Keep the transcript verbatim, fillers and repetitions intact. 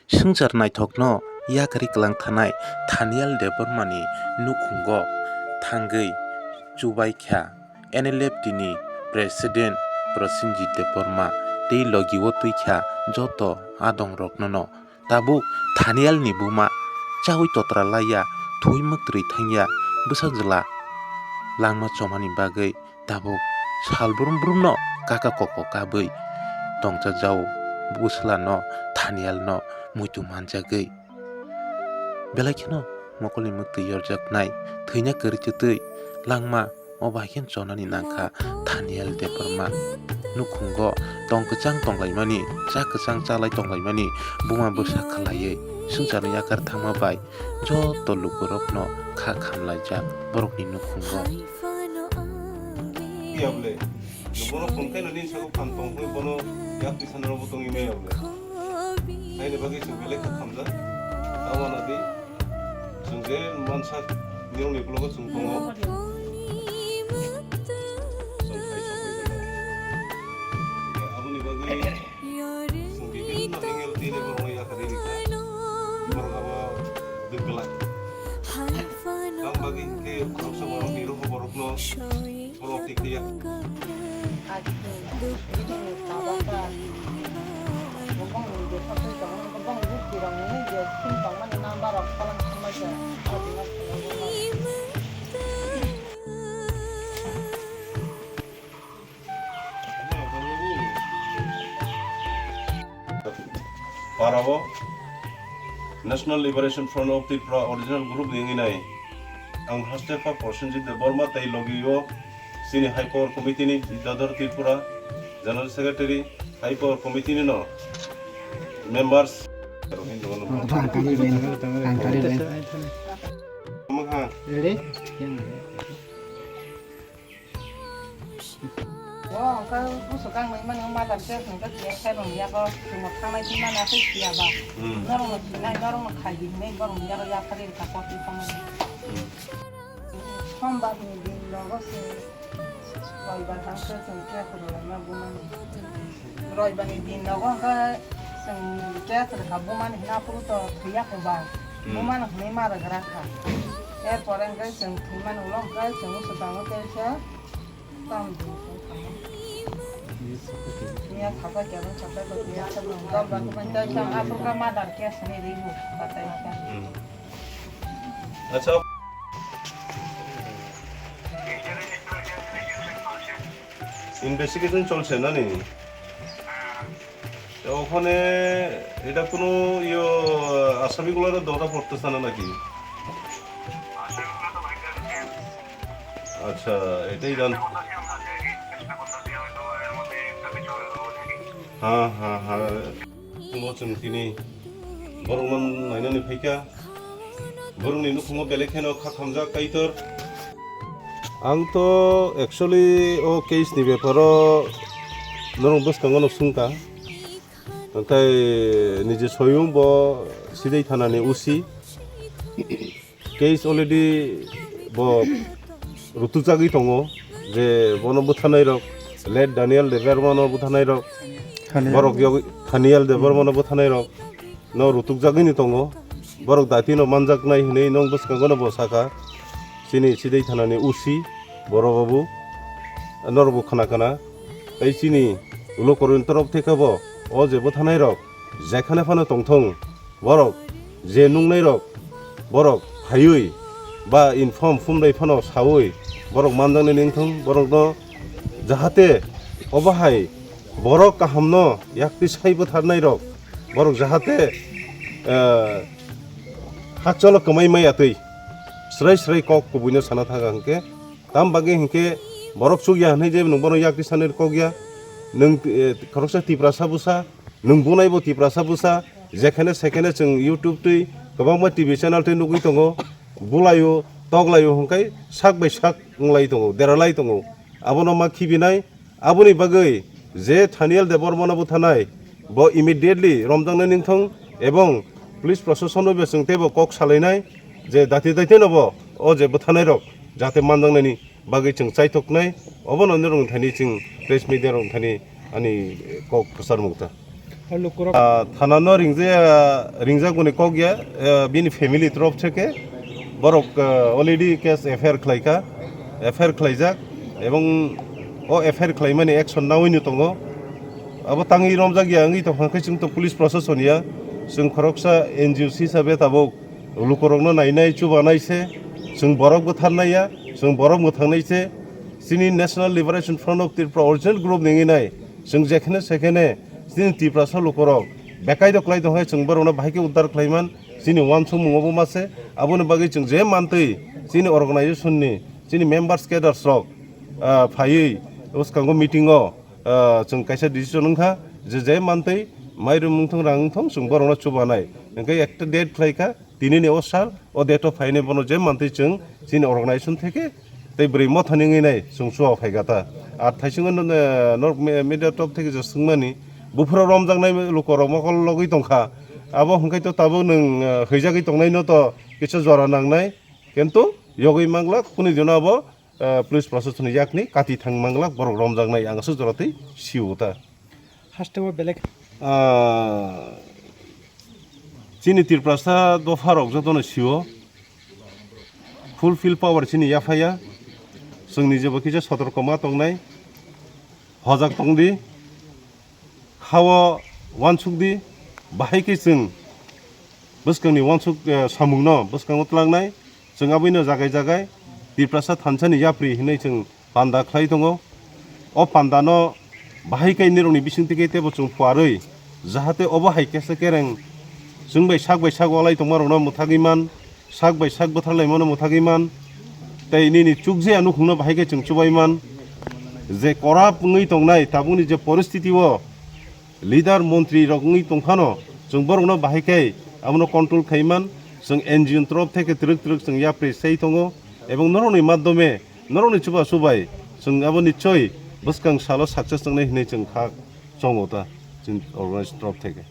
Swngchar naithokno yakarwi kwlang thanai Thaniel Debbarmani nukhungo thangwi chubaikha N L F T ni President Prosenjit Debbarma tei logi-o twikha joto adongroknono. Tabuk Thaniel ni buma chaui totra laiya, thwi mwktwrwi thangya, bwsajwla langma chomani bagwi tabuk salbrum brumno kaka koko kabwi tongchajao, bwsla no Thaniel no muitu manjagwi. Belai kheno mokolni mwktwi yorjaknai, thwina kwrwi twtwi langma o bai khe chonani nangkha Thaniel Debbarma. Nukhungo tong kwchang tonglaimani, cha kwchang chalai tonglaimani buma bwsa khlaiwi swngcharno yakar thangma bai joto lukurokno kha khamlaijak borokni nukhungo. Yable, bono phone khe nini sabo phan tong khe bono yak tisa norok bo tongwi maya bole. Haini bagwi chwng belai kha khamjak. Tamo nadi chwng je mansa niyom ni blogo chwng tongo. Chwng khai chok bai jala. Aboni bagwi chwng bibinno angle tini borokno yakarwi rikha. Borok abo duk glak. Tamo bagwi hinkhe khoroksa borokni roho borokno. Borok tikliya. Parabo National Liberation Front of Tripura original group ni wngwi nai. Ang haste pa Prosenjit Debbarma tei logi o chini High Power Committee ni Bidadhar Tripura, General Secretary, High Power Committee ni no members. Ang thari ben, ang thari ben. Tamo kha. Ready? O hwnkhe busu kang nwi mani mother care hwnkhe tiya khe rwngya kho, chwngno thangnai twi mani aswk siya ba. Hmm. Norokno sinai, norokno khai di hwnwi borokni yago yaphari rwkha kotwi tongmani. Hmm. Sombar ni din nogo se roibar hwnkhe chwng cake rwlaima bumani. Roibar ni din nogo hwnkhe chwng cake rwkha bumani hwnkhe aphuru to thwiya kho ba. Hmm. Bumano hwnwi ma rwgra kha. Er pore hwnkhe chwng thwimani ulo hwnkhe chwng swkango teisa. Acha. Investigation চলছে না নি? তো ওখানে এটা কোনো ইয়ে আসামিগুলোর ধরা পড়তেছে না নাকি? আচ্ছা, এটাই জান-, হ্যাঁ, হ্যাঁ, হ্যাঁ। Bo chwng tini borokno nainani phaikha. Borokni nukhungo belai kheno kha khamjak Kaitor. Ang to actually o case ni beparo norok bwskango no swngkha. Tei niji soyung bo Sidai thana ni O C. Case already bo rutukjagwi tongo je bono bwtharnai rok, late Daniel Debbarma no bwtharnai rok, Thaniel. Borok yog-, Thaniel Debbarma no bwtharnai rok no rutukjagwi ni tongo. Borok dati no manjaknai hinwi nong bwskango no bo sakha. Chini Sidai thana ni O C Boro Babu norok bo khna khna. Tei chini ulo koroni torok theka bo o je bwtharnai rok jekhane phano tongthong. Borok je nungnai rok, borok phaiwi ba inform phumdai phano sawi borok manjaknai wngthong, borokno jahate obo hai borok kahamno yakti sai bwtharnai rok, borok jahate, eh, hakchalo kwmai maya twi srai srai kok kubuino sana thangkha hwnkhe, tam bagwi hwnkhe borok chukya hwnwi je nwng bono yakti sanwi kok ya, nwng, eh, khoroksa Tiprasa bwsa, nwng bunai bo Tiprasa bwsa, jekhane sekhane chwng YouTube twi kwbangma T V channel twi nugwi tongo, bulaio, toklaio hwnkhe sak bai sak wnglai tongo, deralai tongo. Abono ma khibinai, aboni bagwi je Thaniel Debbarmano bwthanai, bo immediately romjaknai ningthong ebong police proshasonno bo chwng teibo kok salainai je dati daitino bo o je bwthanairok jate manjaknaini bagwi chwng chaithoknai, obono norokni thani chwng press media rokni thani ani kok kwcharmung ta. Lukurok. Ah, thana no ringja, ringjak boni kok ya, ah, bini family torof theke borok, ah, already case F I R khlai kha, F I R khlaijak, ebong o F I R khlaimani action nawi no tongo. Abo tangwi romjak ya wngwi tongkha khe chwng to police proshashan ya, chwng khoroksa N G O hisabe tabuk lukurokno nainai chubanai se, chwng borok bwtharnai ya, chwng borok mwthangnai se, chini National Liberation Front of Tripura original group ningwi nai, chwng jekhene sekhene chini Tiprasa lukurok bekai rok klai tongkhe chwng borokno bahai khe uddar khlaiman, chini uansukmungo bo mase, aboni bagwi chwng je mantwi chini organization ni, chini members cadres rok, ah, phaiwi bwskango meeting o, ah, chwng kaisa decision wngkha je je mantwi mairum wngthong rang wngthong chwng borokno chubanai, hwnkhe ekta date khlaikha. Tini ni o sal, o date o phainai bono je mantwi chwng chini organization theke tei bwrwi motha ni wngwi nai chwng chuba phai kha ta. Ar thaisingo no, no, norok me-, media top theke je swngmani, buphuru romjaknai lukorok mokol logwi tongkha. Abo hwnkhe to tabuk nwng, eh, hwijagwi tongnai no to kisa jora nangnai. Kintu yogwi manglak, kuni dino abo, eh, police proshashan ni yakni kati thang manglak, borok romjaknai ang aswk jora twi sio ta. Hasteo belek. Ah, chini Tiprasa dopha rok jotono sio, full field power chini yaphaya, chwng nijebo kisa sotorko ma tongnai, hojak tongdi, hao uansukdi, bahai khe chwng bwskangni uansuk, eh, samungno bwskango twlangnai, chwng aboino jagai jagai Tiprasa thansani yapri hinwi chwng panda khlai tongo. O pandano bahai khe nirokni bisingtwi khe teibo chwng phuarwi, jahate obo hai kesa kereng chwng bai sak bai sak walai tongmarokno mwthagwi man, sak bai sak bwtharlaimano mwthagwi man, tei nini chukjaya nukhungno bahai khe chwng chubai man. Je corrupt wngwi tongnai tabukni je poristiti o, leader montri rok wngwi tongphano, chwng borokno bahai khe abono control khaiman, chwng N G O ni torof theke twrwk twrwk chwng yapri sai tongo, ebong norokni madhyome, norokni chuba chubai chwng abo nichoi bwskang salo success wngnai hinwi chwng kha chongo ta chini organization torof theke.